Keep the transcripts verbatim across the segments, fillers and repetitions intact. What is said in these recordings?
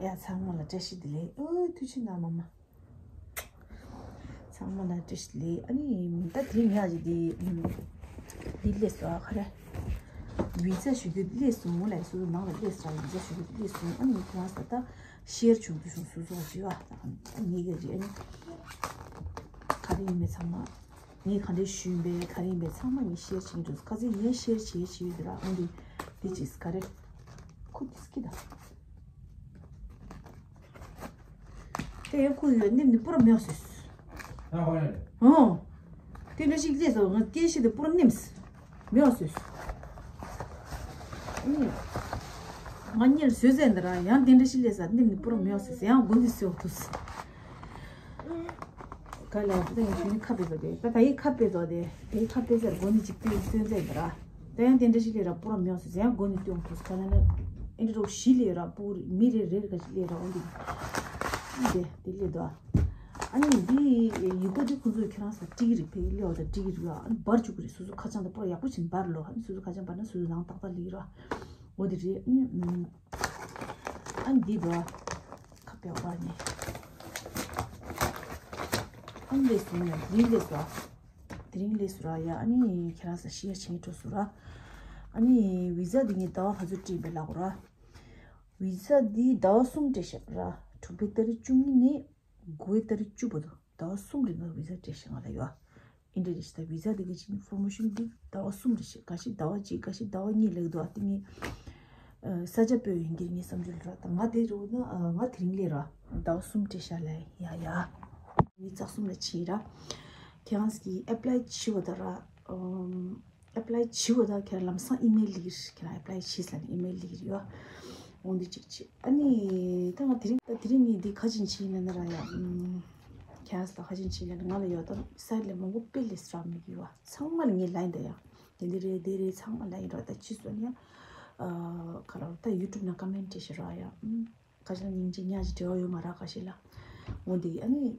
ཡ་ཚང་མ་ལ་བཀྲ་ཤིས་བདེ་ལེགས། ཨོ་ཐུགས་རྗེ་གནང་མ་མ། ཚང་མ་ལ་བཀྲ་ཤིས་བདེ་ལེགས། ཨ་ནི་ད་དེ་རིང་ཡག་ཅིག་འདི་འདི་སླེབས་སོང་། ཨ་ག་རེ། བི་ཛ་ཞུ་རྒྱུ་སླེབས་སོང་ལ། སོ་སོ་ནང་ལ་སླེབས་སོང་། བི་ཛ་ཞུ་རྒྱུ་སླེབས་སོང་། ཨ་ནི་ཁྱེད་རང་ས་ད་ཤེར་བྱུང་དུ་བྱུང་། སོ་སོ་བྱེད་བ་ད་ངེད་ཀྱི་རེད། ཨ་ནི་ག་རེ་ཡིན་མིན་ཚང་མ། ངས་ག་འདྲས་ཞུས་པས་ག་རེ་ཡིན་པས་ཚང་མ་ངས་ཤེར་བྱེད་ཀྱི་འགྲོ། ཁ་སང་ངས་ཤེར་བྱེད་བྱེད་ཡོད་དེ་ར། འོན་ཏེ་དེ་ཅིས་ག་རེ། ཁུ་དིས་ཀི་ད། དེ་ཡང་ཁུ་ཡོད་ནིམ་ནི་པུ་ར་མེའོ་སོས། ཨོ། དེ་འདྲ་ཞིག་ལས་སོ་ང་སྐད་ཤེས་དེ་པུ་ར་ནིམས། མེའོ་སོས། ང་གཉིས་ལ་སོས་ཟེར་འདི་ར། ཡང་དེ་འདྲ་ཞིག་ལས་ས་ནིམ་ནི་པུ་ར་མེའོ་སོས། ཡང་དགོན་དེ་སོས་ཐུབ། ག་ལ་ད་ཡིན་ཁ་པེ་ཟོ་དེ་ད་ད་ཡིན་ཁ་པེ་ཟོ་དེ་དེ་ཁ་པེ་ཟེར་དགོན་ནི་ཅིག་ཏུ་སོན་ཟེར་འདི་ར། ད་ཡང་དེ་འདྲ་ཞིག་ལས་ར་པུ་ར་མེའོ་སོས་ཡང་དགོན་ནི་སྟོན་ཐུབ། ག་ན་ན་ཨེ་འདྲ་རོགས་ཞི་ལས་ར་པུ་རི་མི་རེ་རེ་རེ་ག་ཞིག་ལས་ར། འོན་ཏེ་དེ་དེ་ལས་དོ། ཨ་ནི་འདི་ཡི་གོ་འདི་ཁོང་ཚོས་ཁྱེད་རང་ས་ཏྲི་གི་རིགས་ཕེ་ལེའོ་ད་ཏྲི་གི་རིགས་ལ་ཨ་ནི་འབར་བཅུག་གི་རེད། སོ་སོ་ཁ་བྱང་ད་པུ་ར་ཡག་པོ་ཕྱིན་འབར་ལོ། ཨ་ནི་སོ་སོ་ཁ་བྱང་འབར་ན་སོ་སོ་ནང་ཏག་ཏག་ལི་ར། འོ་དེ་རེད། ཨ་ནི་ཨ་ནི་འདི་དོ། ཁ་པེ་བ་ནི་ཨ་ནི་ལས་སོང་ཡ་འདི་ལས་སོ། དེ་རིང་ལས་སུ་ར་ཡ། ཨ་ནི་ཁྱེད་རང་ས་ཤེར་བྱེད་འགྲོ་སུ་ར། ཨ་ནི་བི་ཛ་འདི་ངས་ཟླ་བ་ག་ཚོད་སྤྲད་པའི་ལབ་ར། བི་ཛ་འདི་ཟླ་བ་གསུམ་སྤྲད་ཤག་ར། དྲུག་པའི་ཏ་རིག་བཅུ་གཉིས་ནས་དགུ་པའི་ཏ་རིག་བཅུ་བར་དུ་ཟླ་བ་གསུམ་རིང་ལ་བི་ཛ་སྤྲད་ཤག་ང་ལ་ཡོད། ཨིན་འདྲ་རེད་ཤི་ད་བི་ཛ་འདི་གི་ཅིག་ཨིན་ཕོར་མེ་ཤོན་འདི་ཟླ་བ་གསུམ་རེད་ཤི། ག་ཤི་ཟླ་བ་གཅིག་ག་ཤི་ཟླ་བ་གཉིས་ལེགས་འདུག་ཨ་ཏི་ངས་ས་ཆ་སྤོས་ཡིན་གྱི་ངའི་བསམ་ཚུལ་ར། ད་ང་དེ་རུ་ན་ང་དེ་རིང་ལས་ར་ཟླ་བ་གསུམ་སྤྲད་ཤག་ལ་ཡ་ཡ། ངའི་རྩ་གསུམ་ལ་ཕྱིན་ར། ཁྱེད་རང་གིས་ཨེབ་ལའི་བྱེད་པ་ད་ར། ཨེབ་ལའི་བྱེད་པ་ད་ཁྱེད་རང་ལམ་སང་ཨི་མེལ་ལིར་ཁྱེད་རང་ཨེབ་ལའི་བྱེད་ཟ་ནས་ཨི་མེལ་ལིར་ཡོད། འོང་འདི་གཅིག་བྱེད། ཨ་ནི་ད་ང་དེ་རིང་ད་དེ་རིང་ངས་འདི་ཁ་ཅིན་བྱེད་ན་ན་ར་ཡ། ཁྱེད་རང་ལ་ཁ་ཅིན་བྱེད་ན་ང་ལ་ཡོད་ད་སའི་ལ་མང་པོ་དཔེ་ལས་སྲ་མི་གི་ཡོད། ཚང་མ་ལ་ངས་ལན་ད་ཡ། དེ་འདི་རེད་དེ་རེད་ཚང་མ་ལན་ཡིན་ར། ད་ཅི་སོ་ནི་ཡ། ཁ་ར་ད་ཡུ་ཊུབ་ན་ཀ་མེན་ཊི་བྱེད་ར་ཡ། ཁ་ཅིག་ལ་སྙིང་རྗེ་ཉག་ཅིག་འབྲེལ་བ་ཡོད་མ་ར་ཁ་ཤས་ལ། འོ་འདི་ཨ་ནི།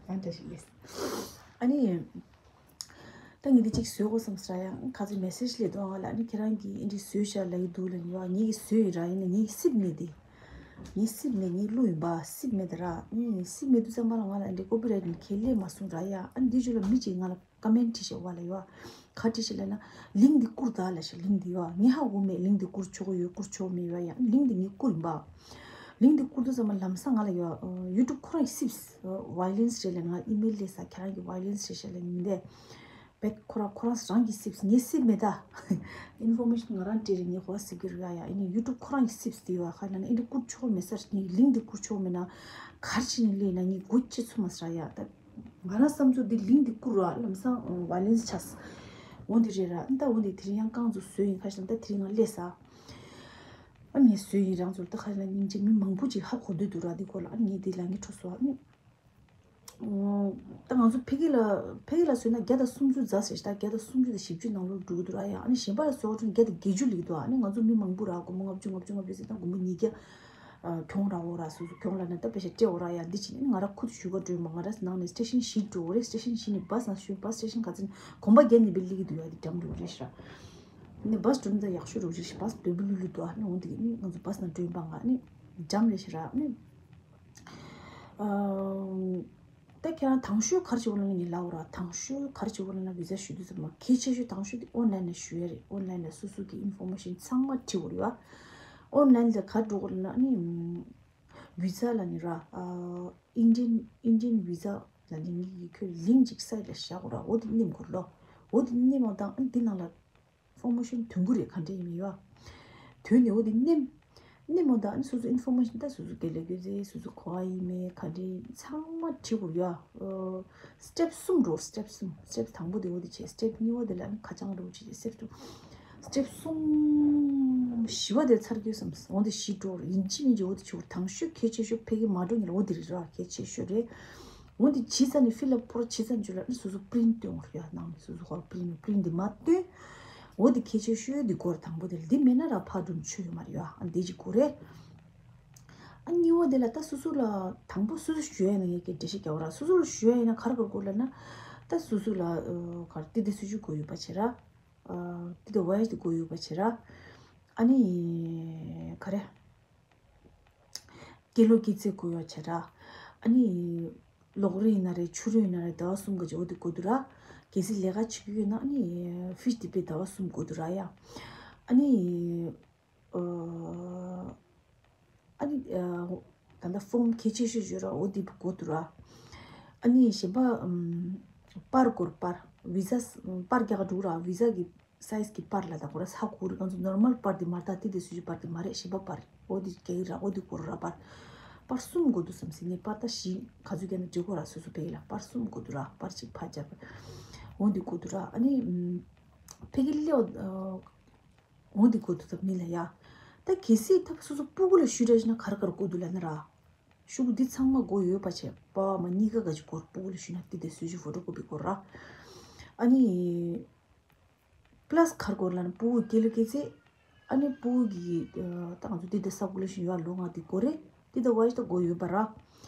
ཨ་འདྲ་ཞིག་ལས། ཨ་ནི། ད་ངས་འདི་གཅིག་བཟོས་གོ་བསམ་ས་ཡང་ཁ་ཚོད་མེ་སེ་ཇི་སླེབས་འདུག་ང་ལ། ཨ་ནི་ཁྱེད་རང་གིས་འདི་བཟོས་ཤག་ལབ་ཀྱི་འདུག་ལབ་ཡོད། ངས་ཀྱིས་བཟོས་ཡིན་ར། ཡིན་ནའི་ངས་སིབ་མེད་དེ། ངས་སིབ་མེད་ངས་བླུགས་ཡིན་པ་སིབ་མེད་དེ་ར། ངས་སིབ་མེད་དུས་ཙམ་པ་ལ་ང་ལ་འདི་ཀོ་པི་རའེ་ཊི་ནས་ཁས་ལེན་མ་སོང་ར་ཡ། ཨ་ནི་འདི་ཅུ་ལ་མི་གཅིག་ང་ལ། ཀ་མེན་ཊི་བྲིས་ཤག་བ་ལ་ཡོད། ག་རེ་བྲིས་ཤག་ལབ་ན། ལིང་འདི་བསྐུར་ད་ལབ་ཤག་ལིང་འདི་ཡོད། ངས་ཧ་གོ་མེད་ལིང་འདི་བསྐུར་ཆོག་གི་ཡོད་བསྐུར་ཆོག་མེད་ཡོད་ཡ། ལིང་འདི་ངས་བསྐུར་ཡིན་པ། ལིང་འདི་བསྐུར་དུས་ཙམ་པ་ལམ་སང་ང་ལ་ཡོད། ཡུ་ཊུབ་ཁོ་རང་གིས་སིབས། ཝའི་ལེན་སི་རེད་ལབ་ང་ཨི་མེལ་སླེབས་ས་ཁྱེད་རང་གིས་ཝའི་ལེན་སི་རེད་ཤག་ལབ་མི་འདས། བེད་ཁོ་རང་ཁོ་རང་རང་གིས་སིབས་ངས་སིབ་མེད་ད། ཨིན་ཕོར་མེ་ཤོན་ང་རང་སྤྲད་རེད། ངས་ཧོ་སིབ་གི་རེད་ཡ། ཨ་ནི་ཡུ་ཊུབ་ཁོ་རང་གིས་སིབས་དེ་ཡོད་ཁ་ན་ཨ་ནི་འདི་བསྐུར་ཆོག་མེད་ས་ནི་ལིང་འདི་བསྐུར་ཆོག་མེད་ན་ག་རེ་བྱས་ནས་སླེབས་ན་ངས་མགོ་ཅི་ཚོད་མ་ས་ཡ་ད། ང་རང་བསམ་ཚུལ་འདི་ལིང་འདི་བསྐུར་ར་ལམ་སང་ཝའི་ལེན་སི་ཆགས། འོ་འདི་རེད་ར། ད་འོ་འདི་དེ་རིང་ཡང་རྐང་ཚུགས་བཟོས་ཡིན་ཁ་ཤས་ད་དེ་རིང་ང་སླེབས་ས། ཨ་ངས་བཟོས་ཡིན་རང་ཚུགས་ད་ཁ་ཤས་ལ་སྙིང་རྗེ་མི་མང་པོ་ཅིག་ཧ་གོ་འདོད་འདུག་ར་འདི་སྐོར་ལ། ཨ་ངས་འདི་ལ་ངས་འཕྲོ་བཟོ་ཨ་ནི། ད་ང་ཚོ་ཕ་གི་ལ་ཕ་གི་ལ་བཟོས་ན་བརྒྱ་དང་སུམ་ཅུ་རྫ་ཟེར་ད་བརྒྱ་དང་སུམ་ཅུ་དང་བཞི་བཅུ་ནང་ལོགས་འགྲོ་གི་འདུག་ར་ཡ། ཨ་ནི་གཞན་པ་ལ་བཟོ་བ་ཁྲོན་བརྒྱ་དང་བརྒྱད་ཅུ་ལིག་འདུག་ཨ་ནི་ང་ཚོ་མི་མང་པོ་ར་སྒོར་མོ་ལྔ་བཅུ་ལྔ་བཅུ་ལྔ་བཅུ་ཟེར་ད་སྒོར་མོ་ཉིས་བརྒྱ། ཨ། གྱོང་རག་འོ་ར་སོ་སོ་གྱོང་ལ་ན་ད་པེ་ཤ་སྤྲད་འོ་ར་ཡ། འདི་ཕྱིན་ནི་ང་ར་ཁུ་ཐུ་ཞུ་ག་འགྲོ་མ་ང་ར་ནང་ནས་སི་ཊེ་ཤན་བཞི་འགྲོ་འོ་རེད། སི་ཊེ་ཤན་བཞི་ནས་བ་སི་ན་ཞུ་བ་སི་ཊེ་ཤན་ག་ཚོད་གོམ་པ་བརྒྱབ་ནས་བི་ལི་གི་འདུག་ཡ་འདི་འགྲམ་འགྲོ་རེད་ཤི་ར། ནི་བ་སི་འགྲོ་ནི་ད་ཡག་ཤོས་རོ་རེད་ཤི་བ་སི་འདོད་པི་ལུ་ལུ་འདུག་ཨ་ནི་འོ་འདི་ནི་ང་ཚོ་བ་སི་ན་འགྲོ་ཡིན་པ་ང་ནི་འགྲམ་རེད་ཤི་ར་ནི། ཨ། ད་ཁྱེད་རང་དང་ཤོས་ག་རེ་བྱེད་དགོས་ལབ་ན་ངས་ལབ་འོ་ར། དང་ཤོས་ག་རེ་བྱེད་དགོས་ལབ་ན་བི་ཛ་ཞུ་དུས་ཙམ་པ་གལ་ཆེ་ཤོས་དང་ཤོས་དེ་ཨོན་ལན་ལ་ཞུ་ཡ་རེད། ཨོན་ལན་ལ་སོ་སོ་གི་ཨིན་ཕོར་མེ་ཤན་ཚང་མ་བྲིས་དགོས་རེད་བ། ཨོན་ལན་ལ་ག་རེ་འགྲོ་དགོས་ལབ་ན་ཨ་ནི། བི་ཛ་ལ་ནི་ར། ཨ། ཨིན་ཌི་ཡན་ཨིན་ཌི་ཡན་བི་ཛ་ལ་ནི་ངེད་ཀྱིས་ཁྱོད་ལིང་ཅིག་སའིཌ་ལ་བཞག་གོ་ར། འོ་དེ་ནེམ་གོ་ལོ། འོ་དེ་ནེམ་འོ་དང་ཨ་ནི་འདི་ནང་ལ་ཨིན་ཕོར་མེ་ཤན་དོན་གུ་རེད་ག་འདྲ་ཡིན་མིན་ཡོད། དོན་ནི་འོ་དེ་ནེམ། ནེམ་འོ་དང་ཨ་ནི་སོ་སོ་ཨིན་ཕོར་མེ་ཤན་ད་སོ་སོ་དགེ་ལས་དགེ་རྩེ་སོ་སོ་གོ་བ་ཡིན་མིན་ག་འདྲ་ཡིན་ཚང་མ་བྲིས་གོ་ཡོད། སི་ཊེབ་གསུམ་འགྲོ། སི་ཊེབ་གསུམ། སི་ཊེབ་དང་པོ་དེ་འོ་དེ་བྱས། སི་ཊེབ་གཉིས་པ་དེ་ལ་ཨ་ནི་ཁ་བྱང་འགྲོ་བྱས། སི་ཊེབ་གསུམ། སི་ཊེབ་གསུམ། བཞི་པ་དེ་ཚར་རྒྱུ་བསམ། འོ་དེ་བཞི་འགྲོ་ཡིན་གཅིག་མིན་གཅིག་འོ་དེ་བྱེད་དགོས། དང་ཤོས་གལ་ཆེ་ཤོས་ཕ་གི་མ་འགྲོ་ཉིན་ལ་འོ་དེ་རེད་ར་གལ་ཆེ་ཤོས་རེད། འོ་དེ་བྱས་ཚར་ནས་ཕི་ལ་པོ་ར་བྱས་ཚར་ནས་ལ་ཨ་ནི་སོ་སོ་པི་རིན་ཊི་སྟོན་དགོས་རེད་ཡ། ནང་ནས་སོ་སོ་ཧོར་པི་རིན་ཊི་པི་རིན་ཊི་དེ་མ་སྟོན། འོ་དེ་གལ་ཆེ་ཤོས་དེ་སྐོར་དང་པོ་དེ་ལ་དེ་མེད་ན་ར་ཕ་སྒྲུང་ཆོས་ཡོད་མ་རེད་ཡ། ཨ་ནི་དེ་གཅིག་དགོས་རེད། ཨ་གཉིས་པ་དེ་ལ་ད་སོ་སོ་ལ་དང་པོ་སོ་སོ་ཞུ་ཡ་ཡིན་ན་ངས་ཀྱི་འགྲེལ་བཤད་རྒྱག་པ་ར། སོ་སོ་ལ་ཞུ་ཡ་ཡིན་ན་ག་རེ་དགོས་དགོས་ལབ་ན། ད་སོ་སོ་ལ་ཨ་ག་རེ་ཏི་ཏི་སུ་ཞུ་དགོས་ཡོད་པ་བྱེད་ར། ཨ་ཏི་ཏི་ཝོ་ཡེ་སི་དེ་དགོས་ཡོད་པ་བྱེད་ར། ཨ་ནི་ག་རེ། སྐྱེས་ལོ་སྐྱེས་ཚེས་དགོས་ཡོད་བྱས་ར། ཨ་ནི་ལོ་རེ་ཡིན་ན་རེད། ཆུ་རེ་ཡིན་ན་རེད། ཟླ་བ་གསུམ་ག་ཅིག་འོ་དེ་དགོས་འདུག་ར། གལ་སྲིད་ལས་ཀ་བྱེད་ཀྱི་ཡོད་ན་ཨ་ནི་ཕིས་དེ་པའི་ཟླ་བ་གསུམ་དགོས་འདུག་ར་ཡ། ཨ་ནི་ཨ་ནི་ད་ལྟ་ཕོམ་གལ་ཆེ་ཤོས་ཡོད་ར། འོ་དེ་དགོས་འདུག་ར། ཨ་ནི་གཞན་པ་པར་དགོས་ར། པར་བི་ཟ་པར་རྒྱག་འགྲོ་ར། བི་ཟ་གི་སའིས་ཀྱི་པར་ལ་ད་ཁོ་ར་ས་ཁུ་རི་གང་ཚོ་ནོར་མལ་པར་དེ་མ་རེད། ད་དེ་དེ་སུ་ཞིག་པར་དེ་མ་རེད། གཞན་པ་པར་འོ་དེ་རྒྱག་གི་ར། འོ་དེ་དགོས་ར། པར་པར་གསུམ་དགོས་འདུག་བསམ་སྲིད་ནས་པར་ད་བཞི་ག་ཚོད་རྒྱག་ན་འགྲིག་གོ་ར། སོ་སོ་ཕ་གི་ལ་པར་གསུམ་དགོས་འདུག་ར། པར་གཅིག་ཕར་རྒྱག་འོ་དེ་དགོས་འདུག་ར། ཨ་ནི་ཕ་གི་ལེའོ་འོ་འདི་དགོས་འདུག་ད་མི་ལ་ཡ། ད་གལ་སྲིད་ད་སོ་སོ་སྤུ་གུ་ལ་ཤུ་འདྲ་ཞིག་ན་ག་རེ་ག་རེ་དགོས་འདུག་ལབ་ན་ར། ཤུ་གུ་འདི་ཚང་མ་དགོས་ཡོད་པ་བྱས། པ་མ་གཉིས་ཀ་ག་ཅིག་དགོས། སྤུ་གུ་ལ་ཤུ་ན་དེ་དེ་སུ་ཞིག་ཕོ་ཊོ་ཀོ་པི་དགོས་ར། ཨ་ནི་པ་ལ་སི་ག་རེ་དགོས་ལབ་ན་སྤུ་གུ་སྐྱེས་ལོ་སྐྱེས་ཚེས། ཨ་ནི་སྤུ་གུ་གི་ད་ང་ཚོ་དེ་དེ་ས་གུ་ལ་ཤུ་ཡོད་ལོ་ང་དེ་དགོས་རེད། དེ་དེ་བ་ཞིག་ད་དགོས་ཡོད་པ་ར།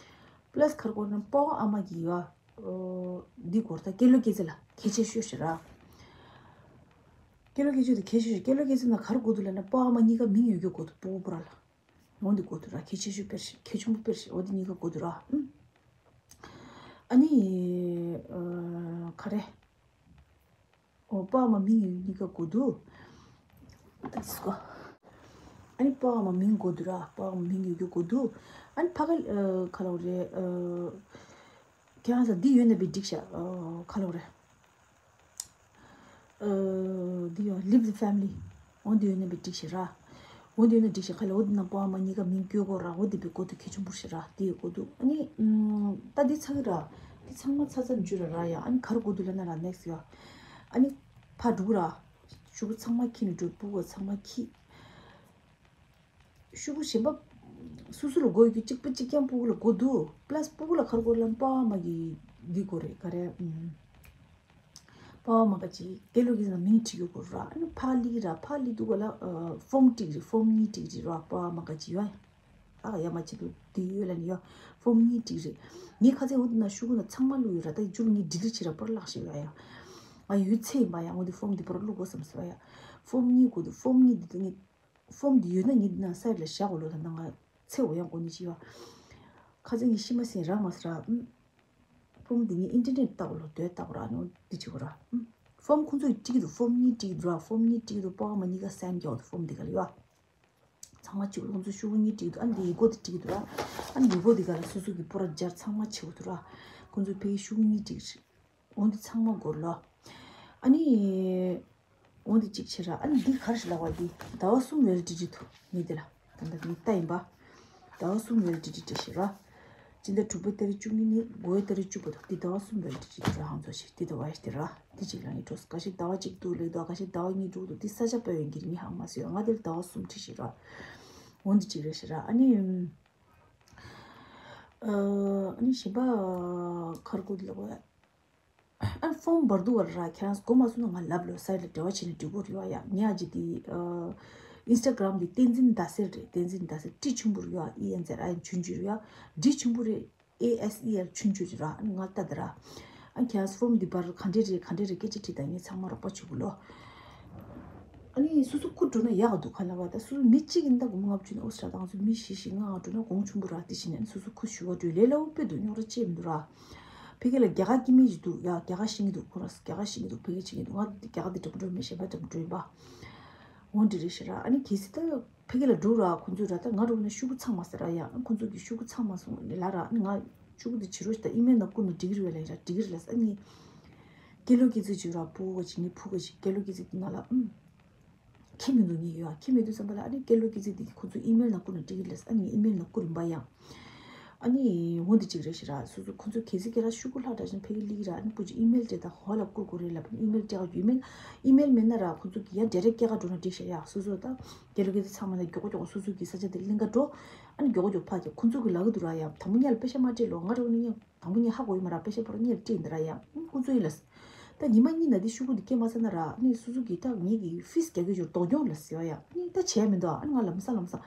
པ་ལ་སི་ག་རེ་དགོས་ན་པ་ཨ་མ་གི་ཡོད་འདི་དགོས་ར། ད་སྐྱེས་ལོ་སྐྱེས་ཚེས་ལ་གལ་ཆེ་ཤོས་ཤིག་ར། སྐྱེས་ལོ་སྐྱེས་ཆུང་དེ་གལ་ཆེ་ཤོས། སྐྱེས་ལོ་སྐྱེས་ཚེས་ན་ག་རེ་དགོས་འདུག་ལབ་ན་པ་ཨ་མ་གཉིས་ཀ་མིང་ཡོད་རྒྱུ་དགོས་འདུག་སྤུ་གུ་པུ་ར་ལ། འོ་འདི་དགོས་འདུག་ར། གལ་ཆེ་ཤོས་དཔེར་བཞག་གལ་ཆུང་པོ་དཔེར་བཞག་འོ་འདི་གཉིས་ཀ་དགོས་འདུག་ར། ཨ་ནི་ག་རེ། འོ་པ་ཨ་མ་མིང་ཡོད་རྒྱུ་གཉིས་ཀ་དགོས་འདུག་ད་སྐོ། ཨ་ནི་པ་ཨ་མ་མིང་དགོས་འདུག་ར། པ་ཨ་མ་མིང་ཡོད་རྒྱུ་དགོས་འདུག་ཨ་ནི་ཕ་ག་ག་ལ་རེད། ཁྱེད་རང་ཚོ་འདི་ཡོད་ན་བི་འགྲིག་ཤག་ག་ལ་རེད། འདི་ཡང་leave the family འོ་འདི་ཡོད་ན་བི་འགྲིག་ཤག་ར། འོ་འདི་ཡོད་ན་འགྲིག་ཤག་ག་ལ། འོ་འདི་ནང་པ་ཨ་མ་གཉིས་ཀ་མིང་བཀོད་དགོས་ར། འོ་འདི་བི་དགོས་འདུག་གལ་ཆེན་པོ་ཤག་ར། འདི་ཡོད་དགོས་འདུག་ཨ་ནི་ད་འདི་ཚ་གི་ར། འདི་ཚང་མ་ཚ་ཚ་འཇུ་ར་ར་ཡ། ཨ་ནི་ག་རེ་དགོས་འདུག་ལབ་ན་ར་next ཡ། ཨ་ནི་ཕར་འགྲོ་ར། ཤུ་གུ་ཚང་མ་ཁྱེར་ནས་འགྲོ། སྤུ་གུ་ཚང་མ་ཁྱེར། ཤུ་གུ་གཞན་པ་སོ་སོ་ལ་དགོས་རྒྱུ་གཅིག་པ་གཅིག་རྐྱང་སྤུ་གུ་ལ་དགོས་འདུག་པ་ལ་སི་སྤུ་གུ་ལ་ག་རེ་དགོས་ལབ་ན་པ་ཨ་མ་གི་འདི་དགོས་རེད། ག་རེ། པ་ཨ་མ་ག་ཅིག་སྐྱེས་ལོ་སྐྱེས་ཚེས་མིང་བྲིས་རྒྱུ་དགོས་ར། ཨ་ནི་ཕར་སླེབས་ར། ཕར་སླེབས་དུས་ག་ལ་ཕོམ་སྒྲིག་རེད། ཕོམ་གཉིས་སྒྲིག་རེད་ར། པ་ཨ་མ་ག་ཅིག་ཡོད། ཨ་ཡ་མ་བྱེད་དུས་འདི་ཡོད་ལ་ནི་ཡོད། ཕོམ་གཉིས་སྒྲིག་རེད། ངས་ཁ་ཚན་འོ་དེ་ན་ཤུ་གུ་ན་ཚང་མ་བླུགས་ཡོད་ར། ད་མཇུག་ངས་ཌི་ལིཊ་བྱེད་ར་པར་བརླག་ཤེས་ཡོད་ཡ། ང་ཡོད་ཚད་ཡིན་པ་ཡ། འོ་དེ་ཕོམ་འདི་པར་བླུགས་དགོས་བསམ་སོང་ཡ། ཕོམ་གཉིས་དགོས་འདུག་ཕོམ་གཉིས་འདི་ད་ངས། ཕོམ་འདི་ཡོད་ན་ངས་འདི་ན་སའིཌ་ལ་བཞག་གོ་ལོ། ད་ང་ཚེ་འོ་ཡང་གོ་ནི་ཅི་ཡོད། ཁ་ཚན་ངས་ཤི་མ་ཟིན་རག་མ་ཟིན་ར། ཕོམ་འདི་ངས་ཨིན་ཊར་ནེཊ་ལྟ་གོ་ལོ། དོད་ལྟ་གོ་ར། ཨ་ནི་འདི་བྱེད་གོ་ར། ཕོམ་ཁོང་ཚོས་སྒྲིག་འདུག་ཕོམ་གཉིས་སྒྲིག་འདུག་ར། ཕོམ་གཉིས་སྒྲིག་འདུག་པ་ཨ་མ་གཉིས་ཀ་སའིན་རྒྱག་འདུག་ཕོམ་འདི་ག་ལ་ཡོད། ཚང་མ་གཅིག་ཁོང་ཚོ་ཤུ་གུ་གཉིས་སྒྲིག་འདུག་ཨ་ནི་འདི་ཡི་གོ་འདི་སྒྲིག་འདུག་ར། ཨ་ནི་ཡི་གོ་འདི་ག་ལ་སོ་སོ་གི་པོ་ར་སྦྱར་ཚང་མ་བྱེད་གོ་འདུག་ར། ཁོང་ཚོས་ཕ་གི་ཤུ་གུ་གཉིས་སྒྲིག་འོ་འདི་ཚང་མ་སྒོར་ལོ། ཨ་ནི། འོ་འདི་གཅིག་བྱེད་ར། ཨ་ནི་འདི་ག་རེ་ཞིག་ལབ་པ་འདི། ཟླ་བ་གསུམ་ཝེ་ལི་ཌི་ཊི་འདུག་ངས་འདི་ལ། ད་ལྟ་ངས་ལྟ་ཡིན་པ། ཟླ་བ་གསུམ་ཝེ་ལི་ཌི་ཊི་བྲིས་ཤིག་ར། སྤྱི་ཟླ་དྲུག་པའི་ཏ་རིག་བཅུ་གཉིས་ནས་དགུ་པའི་ཏ་རིག་བཅུ་པ་འདུག་འདི་ཟླ་བ་གསུམ་ཝེ་ལི་ཌི་ཊི་འདུག་ར། ཧང་ཚོ་ཞིག་འདི་ཟླ་བ་ཞིག་འདི་ར། འདི་གཅིག་ལ་ངས་འགྲོ་ས། ཁ་ཤས་ཟླ་བ་གཅིག་འདུག་ལེགས་འདུག་ཁ་ཤས་ཟླ་བ་གཉིས་འདུག་འདུག་འདི་ས་ཆ་པ་ཡོད་འགྱིར་ངས་ཧང་མ་སོས། ང་འདི་ལ་ཟླ་བ་གསུམ་བྲིས་ཤིག་ར། འོ་འདི་གཅིག་རེད་ཤིག་ར། ཨ་ནི། ཨ་ནི་གཞན་པ་ག་རེ་དགོས་འདུག་ལབ་པ། ཨ་ཕོམ་འབར་འདུག་བ་ར། ཁྱེད་རང་གོ་མ་སོང་ན་ང་ལབ་ལོ། སའིཌ་ལ་འབྲེལ་བ་བྱས་ནས་འགྲིག་གོ་རེད་བ་ཡ། ངས་ཨ་ཅེ་དེ་ཨིན་སི་ཊ་གྷི་རམ་དེ་བསྟན་འཛིན་ཟླ་ཟེར་རེད། བསྟན་འཛིན་ཟླ་ཟེར་ཊི་ཆེན་པོ་རེད་བ། ཨི་ཨེན་ཛེ་ཨའི་ཨེན་ཆུང་ཆུང་རེད་བ། ཌི་ཆེན་པོ་རེད། ཨེ་ཨེས་ཨི་ཨེལ་ཆུང་ཆུང་རེད་ར། ཨ་ནི་ང་ལྟ་དེ་ར། ཨ་ཁྱེད་རང་ཕོམ་འདི་འབར་ག་འདྲས་རེད་ག་འདྲས་རེད་སྐད་ཆ་དྲིས་དང་། ངས་ཚང་མ་རོགས་པ་བྱེད་དགོས་ལོ། ཨ་ནི་སོ་སོ་ཁུ་འགྲོ་ན་ཡག་ག་འདུག་ག་ལབ་པ། ད་སོ་སོ་མི་གཅིག་ཡིན་ད་སྒོར་མོ་ལྔ་བཅུ་ནས་ཨོ་སི་ཊ་ད་ང་ཚོ་མི་བཞི་བཞི་ལྔ་ལྔ་འགྲོ་ན་གོང་ཆེན་པོ་ར། དེ་བཞིན་ཨ་ནི་སོ་སོ་ཁུ་ཞུ་བ་འགྲོ་ལས་སླ་པོ་དཔེ་འདུག་རྙོག་དྲ་ཅི་ཡང་མི་འདུག་ར། ཕ་གི་ལ་རྒྱ་གར་སྐྱེ་དམན་ཞིག་འདུག་ཡ། རྒྱ་གར་ཤེས་ཀྱི་འདུག་ཁོ་རང་རྒྱ་གར་ཤེས་ཀྱི་འདུག་ཕ་གི་ཤེས་ཀྱི་འདུག་ང་རྒྱ་གར་འདི་འགྲོ་འགྲོ་མེད་གཞན་པ་འགྲོ་འགྲོ་ཡིན་པ། འོ་འདི་རེད་ཤག་ར། ཨ་ནི་གལ་སྲིད་ད་ཕ་གི་ལ་འགྲོ་ར་ཁོང་ཚོས་ར། ད་ང་འགྲོ་ན་ཤུ་གུ་ཚང་མ་ཟེར་ར་ཡ། ཨ་ཁོང་ཚོ་གི་ཤུ་གུ་ཚང་མ་སོང་ལ་ར། ཨ་ནི་ང་ཤུ་གུ་འདི་བྱེད་རོགས་ཞིག་ད་ཨི་མེལ་ནང་བསྐུར་ན་འགྲིག་གི་རེད་བས་ལབ་ཡིན་ར། འགྲིག་གི་རེད་ལབ་ས། ཨ་ནི་སྐྱེས་ལོ་སྐྱེས་ཚེས་བརྗོད་ར། སྤུ་གུ་གཅིག་ངའི་ཕྲུ་གུ་གཅིག་སྐྱེས་ལོ་སྐྱེས་ཚེས་འདི་ང་ལ་ཨུམ་ཁྱད་མི་འདུག་ངས་ཡོད་ཨ། ཁྱད་མི་འདུག་བསམ་པ་ལ། ཨ་ནི་སྐྱེས་ལོ་སྐྱེས་ཚེས་འདི་ཁོང་ཚོ་ཨི་མེལ་ནང་བསྐུར་ན་འགྲིག་གི་རེད་ལབ་ས། ཨ་ནི་ངས་ཨི་མེལ་ནང་བསྐུར་ཡིན་པ་ཡ། ཨ་ནི་འོ་འདི་གཅིག་རེད་ཤག་ར། སོ་སོ་ཁོང་ཚོ་གལ་སྲིད་ཁྱེད་རང་ཤུ་གུ་ལྷག་དྲགས་ཤིང་ཕ་གི་སླེབས་ཀྱི་ར། ཨ་ནི་སྤུ་གུ་ཨི་མེལ་སྤྲད་དང་། ཧོ་ལ་བསྐུར་དགོས་རེད་ལབ་ཨི་མེལ་སྤྲད་ག་རྒྱུ། ཨི་མེལ་ཨི་མེལ་མེད་ན་ར་ཁོང་ཚོ་གི་ཡང་ཌའི་རེག་སྐྱེལ་ག་འགྲོ་ན་འགྲིག་ཤག་ཡ། སོ་སོ་ད་སྐྱེས་ལོ་སྐྱེས་ཚེས་ཚང་མ་ལ་མགྱོགས་མགྱོགས་སོ་སོ་གི་ས་ཆ་དེ་ལེན་ག་འགྲོ། ཨ་ནི་མགྱོགས་མགྱོགས་ཕར་རྒྱག་ཁོང་ཚོ་གི་ལབ་ཀྱི་འདུག་ར་ཡ། དང་པོ་ཉིད་ལ་པེ་ཤ་མ་སྤྲད་ལོ། ང་འདྲ་བོ་ནི་ཡང་དང་པོ་ཉིད་ཧ་གོ་ཡི་མ་ར། པེ་ཤ་པོ་ར་ཉིད་ལ་སྤྲད་ཡིན་ད་ར་ཡ། ཁོང་ཚོ་ཡིན་ལ། ད་ཉི་མ་གཉིས་ནང་དེ་ཤུ་གུ་དེ་སྐྱེལ་མ་ཚར་ན་ར། ཨ་ནི་སོ་སོ་གི་ད་ངེད་ཀྱི་ཕིས་རྒྱག་གི་ཡོད། སྡུག་གྱོང་ལ་ཟེར་བ་ཡ། ཨ་ནི་ད་བྱས་མི་འདུག་ཨ་ནི་ང་ལམ་སང་ལམ་སང་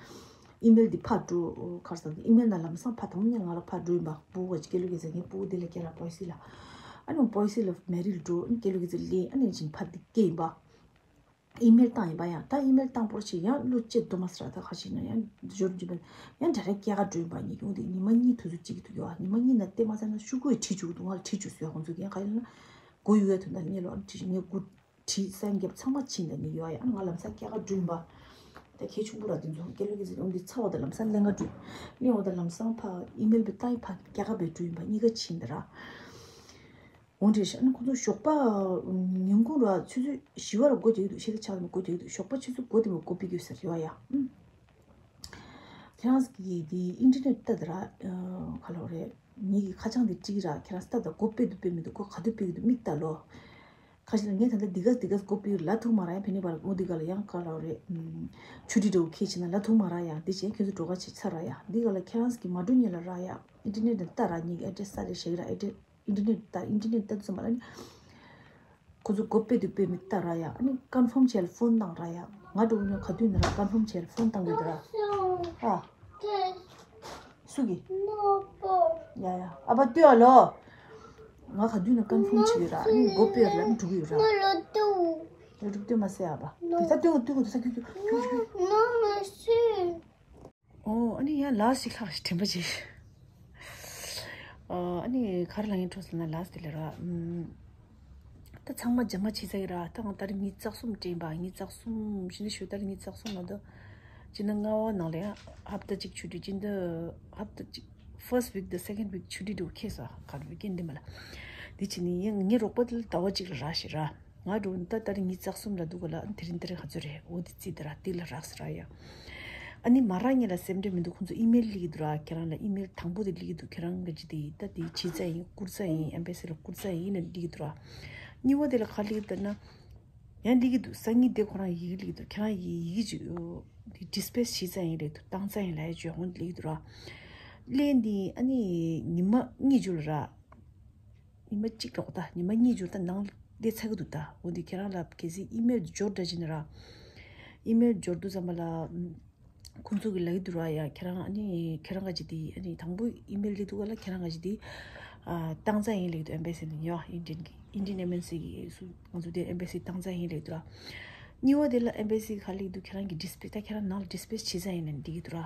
ཨི་མེལ་འདི་ཕར་འགྲོ། ག་རེ་ཟེར། ཨི་མེལ་ནང་ལམ་སང་ཕར་དང་པོ་ཉིད་ང་ལ་ཕར་འགྲོ་ཡིན་པ། སྤུ་གུ་གཅིག་སྐྱེས་ལོ་སྐྱེས་ཚེས་ངའི་སྤུ་གུ་དེ་ལ་སྐྱེལ་ར་པོ་སི་ལ། ཨ་ནི་པོ་སི་ལ་མེ་རི་ལ་འགྲོ། ཨ་ནི་སྐྱེས་ལོ་སྐྱེས་ཚེས་ལེན། ཨ་ནི་བྱིན་ཕར་འདི་སྐྱེལ་ཡིན་པ། ཨི་མེལ་བཏང་ཡིན་པ། ཡང་ད་ཨི་མེལ་བཏང་པོར་ཆེ་ཡང་བློ་སྐྱེད་དུ་མ་སྲ་ད་ཁ་ཤས་ན་ཡང་འབྱོར་འཇུག་པ་ཡང་འདྲ་རེ་སྐྱེ་ག་འགྲོ་ཡིན་པ་ཉིད་ཡོང་དེ་ཉི་མ་གཉིས་དུས་ཚོད་གཅིག་གི་དུ་ཡོད། ཉི་མ་གཉིས་ན་བལྟས་མ་ཚར་ན་ཤུ་གུ་ཡི་བྲིས་བཅུག་འདུག་ང་ལ་བྲིས་བཅུག་ཡོད། ཁོང་ཚོ་གིས་ཡང་ག་ཡིན་ན་མགོ་ཡུ་ཡ་དུ་ན་ངས་ལོ་བྲིས་ངས་མགོ་བྲིས་སན་རྒྱབ་ཚང་མ་ཕྱིན་ད་ནི་ཡོད་ཡ། ང་ལམ་སང་སྐྱེ་ག་འགྲོ་ཡིན་པ། ད་ཁྱེད་ཆུང་པོ་ར་དེ་ཚོ་སྐད་ལོ་གི་ཟེར་ཡོང་དེ་ཚ་བ་ད་ལམ་སང་ལེན་ག་འགྲོ་ཡིན། ལེན་འོ་ད་ལམ་སང་ཕ་ཨི་མེལ་བི་ཏའི་ཕ་སྐྱེ་ག་བི་འགྲོ་ཡིན་པ་གཉིས་ཀ་ཕྱིན་ད་ར། འོ་འདྲས་ཤག་ཨ་ནི་ཁོང་ཚོ་ཞོགས་པ་ཉིན་གུང་ར་ཆུ་ཚོད་བཞི་བ་ལ་སྒོ་རྒྱག་གི་འདུག་ཤེས་ད་ཆགས་ལ་སྒོ་རྒྱག་གི་འདུག་ཞོགས་པ་ཆུ་ཚོད་དགུ་དེ་མོ་སྒོ་ཕྱེ་གི་ཡོད་ཟེར་ཡོད་ཡ། ཨུམ། ཁྱེད་རང་གི་དེ་ཨིན་ཊར་ནེཊ་ལྟ་དེ་ར་ག་ལ་རེད། ངེད་ཀྱི་ཁ་བྱང་དེ་བྲིས་ར་ཁྱེད་རང་ལྟ་ད་སྒོ་ཕྱེ་འདུག་ཕྱེ་མི་འདུག་སྒོ་ག་དུས་ཕྱེ་གི་འདུག་མིག་ལྟ་ལོ། ཁ་ཤས་ལ་ངས་ད་ལྟ་འདི་ག་འདི་ག་སྒོ་ཕྱེ་ལ་ཐུག་མ་ར་ཡ། ཕེ་ནི་བར་འོ་འདི་ག་ལ་ཡང་ག་ལ་རེད། ཆུ་ཊི་འདྲ་བོ་ཁྱེད་ཕྱིན་ན་ལ་ཐུག་མ་ར་ཡ། འདི་བྱས་ཁྱོད་ཚོ་འགྲོ་ག་ཕྱིན་ཚར་ར་ཡ། འདི་ག་ལ་ཁྱེད་རང་གི་མ་འགྲོ་ཉིན་ལ་ར་ཡ། ཨིན་ཊར་ནེཊ་ལ་ལྟ་ར་ཉིན་གྱི་ཨེ་ཌི་རེ་སི་ས་རེ་ཞིག་ར་ཨེ་ཌི་རེ་སི། ཨིན་ཊར་ནེཊ་ལྟ་ཨིན་ཊར་ནེཊ་ལྟ་དུས་ཙམ་པ་ལ་ནི། ཁོ་ཚོ་སྒོ་ཕྱེ་འདུག་ཕྱེ་མི་ལྟ་ར་ཡ། ཨ་ནི་ཀོན་ཕོམ་བྱས་ལ་ཕོན་བཏང་ར་ཡ། ང་འགྲོ་གི་ན་ག་དུས་ན་ར་ཀོན་ཕོམ་བྱས་ལ་ཕོན་བཏང་དགོས་འདུག་ར། ཨ། སུ་གི། ཡ་ཡ་ཨ་ཕ་ལྟོས་ཨ་ལོ། ང་ག་དུས་ན་ཀོན་ཕོམ་བྱེད་ཡོད་ར། ཨ་ནི་སྒོ་ཕྱེ་ལ་ཨ་ནི་འགྲོ་གི་ཡོད་ར། ལོ་ལྟོས་མ་ཟེར་ཨ་ཕ། དེ་ད་ལྟོས་ལྟོས་དེ་ད་ཁྱོད་ཁྱོད་ཁྱོད་ཁྱོད། ཨོ། ཨ་ནི་ཡང་ལགས་ཤིག་ལྷག་ཞིག་དྲན་པ་བྱེད། ཨ་ནི་ག་རེ་ལབ་ཡིན་འཕྲོ་ཟེར་ན་ལགས་དེ་ལ་ར། ཨམ། ད་ཚང་མ་རྒྱ་མ་བྱེད་ས་ཡིན་ར། ད་ང་ད་རེས་ཉིས་རྩ་གསུམ་དྲན་པ། ཉིས་རྩ་གསུམ་ཞིག་ནི་ཞུ་ད་རེས་ཉིས་རྩ་གསུམ་ལ་འདུག་སྤྱི་ཟླ་ལྔ་པ་ནང་ལ་ཡང་ཧབ་ཏ་གཅིག་ཆུ་ཊི། སྤྱི་ཟླ་ཧབ་ཏ་གཅིག་first week the second week ཆུ་ཊི་འདུག་ཁེལ་ས་ག་རེ་བི་ཀེན་འདི་མ་ལ། འདི་བྱས་ནི་ཡང་ངའི་རོགས་པ་དེ་ལ་ཟླ་བ་གཅིག་ལ་ར་ཞིག་ར། ང་འགྲོ་ནི་ད་ལྟ་རེ་ཉིས་རྩ་གསུམ་ལ་འདུག་ག་ལ། དེ་རིང་དེ་རིང་ག་ཚོད་རེད། འོ་དེ་རྩིས་དེ་ར་དེ་ལ་རག་ས་ར་ཡ། ཨ་ནི་མ་རག་ངེད་ལ་སེམས་ཁྲལ་མི་འདུག་ཁོང་ཚོ་ཨི་མེལ་སླེབས་ཀྱི་འདུག་ར། ཁྱེད་རང་ལ་ཨི་མེལ་དང་པོ་དེ་སླེབས་ཀྱི་འདུག་ཁྱེད་རང་གི་ཅི་དེ་ད་དེ་ཇི་ཙམ་ཡིན་བསྐུར་ཙམ་ཡིན་ཨེམ་བེ་སི་ལ་བསྐུར་ཙམ་ཡིན་ན་སླེབས་ཀྱི་འདུག་ར། གཉིས་པ་དེ་ལ་ག་སླེབས་ཀྱི་འདུག་ན། ཡང་སླེབས་ཀྱི་འདུག་སང་ཉིན་དེ་ཁོ་རང་ཡི་གེ་སླེབས་ཀྱི་འདུག་ཁྱེད་རང་ཡི་གེ་ཅིག་དེ་ཌི་སི་པེ་ཅི་བྱས་ཙམ་ཡིན་རེད་འདུག་བཏང་ཙམ་ཡིན་ལ་ཡ་བརྗོད་འོང་སླེབས་ཀྱི་འདུག་ར། སླེབས་འདི་ཨ་ནི་ཉི་མ་གཉིས་མཇུག་ལ་ར། ཉི་མ་གཅིག་རོགས་ད་ཉི་མ་གཉིས་འབྱོར་ད་ནང་སླེབས་ཚར་གི་འདུག་ད་འོ་འདི་ཁྱེད་རང་ལ་གལ་སྲིད་ཨི་མེལ་འབྱོར་འདྲ་བྱས་ན་ར། ཨི་མེལ་འབྱོར་དུས་ཙམ་པ་ལ་ཁོང་ཚོ་གི་ལབ་ཀྱི་འདུག་ར་ཡ། ཁྱེད་རང་ཨ་ནི་ཁྱེད་རང་ག་ཅིག་དེ་ཨ་ནི་དང་པོ་ཨི་མེལ་སླེབས་འདུག་ག་ལ་ཁྱེད་རང་ག་ཅིག་དེ་ཨ་བཏང་ཙམ་ཡིན་ལབ་ཀྱི་འདུག་ཨེམ་བེ་སི་ནས་ཡ་ཨིན་ཌི་ཡན་གི་ཨིན་ཌི་ཡན་ཨེམ་བེ་སི་གི་སུ་ང་ཚོ་དེ་ཨེམ་བེ་སི་བཏང་ཙམ་ཡིན་ལབ་ཀྱི་འདུག་ར། གཉིས་པ་དེ་ལ་ཨེམ་བེ་སི་ག་ལབ་ཀྱི་འདུག་ཁྱེད་རང་གི་ཌི་སི་པེ་ཅི་ད་ཁྱེད་རང་ནང་ལ་ཌི་སི་པེ་ཅི་བྱས་ཙམ་ཡིན་ལབ་འདི་ཀྱི་འདུག་ར།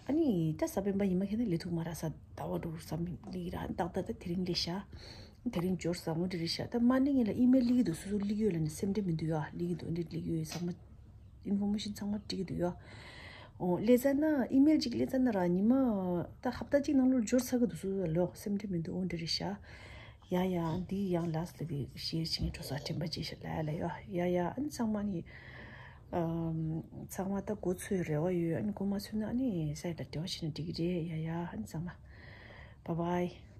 ཨ་ནི་ད་གཟའ་སྤེན་པ་ཉི་མ་ཁྱེད་ནས་ལས་ཐུག་མ་ར་ས་ཟླ་བ་དྲུག་ཙམ་ལས་ཀྱི་ར་ཏག་ཏག་ད་དེ་རིང་ལས་ཤག་དེ་རིང་འབྱོར་ས་འོ་འདྲ་རེད་ཤག་ད་མ་ནི་ངེད་ལ་ཨི་མེལ་སླེབས་ཀྱི་འདུག་སོ་སོ་སླེབས་ཀྱི་ཡོད་ལབ་ནས་སེམས་ཁྲལ་མི་འདུག་ཡ། སླེབས་ཀྱི་འདུག་འདི་སླེབས་ཀྱི་ཡོད་ཚང་མ་ཨིན་ཕོར་མེ་ཤན་ཚང་མ་སྤྲད་ཀྱི་འདུག་ཡ། འོ་སླེབས་ཚར་ན་ཨི་མེལ་གཅིག་སླེབས་ཚར་ན་ར་ཉི་མ་ད་ཧབ་ཏ་གཅིག་ནང་ལོགས་འབྱོར་ཚར་གྱི་འདུག་སོ་སོ་ལོག་སེམས་ཁྲལ་མི་འདུག་འོ་འདྲ་རེད་ཤག་ཡ་ཡ་འདི་ཡང་ལགས་ལ་གི་ཤེར་བྱེད་འགྲོ་ས་དྲན་པ་བརྗེད་ཤག་ལ་ཡ་ལ་ཡ་ཡ་ཡ། ཨ་ནི་ཚང་མ་ནི་ཚང་མ་ད་གོ་ཚོད་རེ་བ་ཡོད། ཨ་ནི་གོ་མ་ཚོད་ན་ཨ་ནི་ས་ཡ་ལ་འབྲེལ་བ་བྱས་ན་འགྲིག་གི་རེད། ཡ་ཡ་ཨ་ནི་ཚང་མ་བཱའི་བཱའི།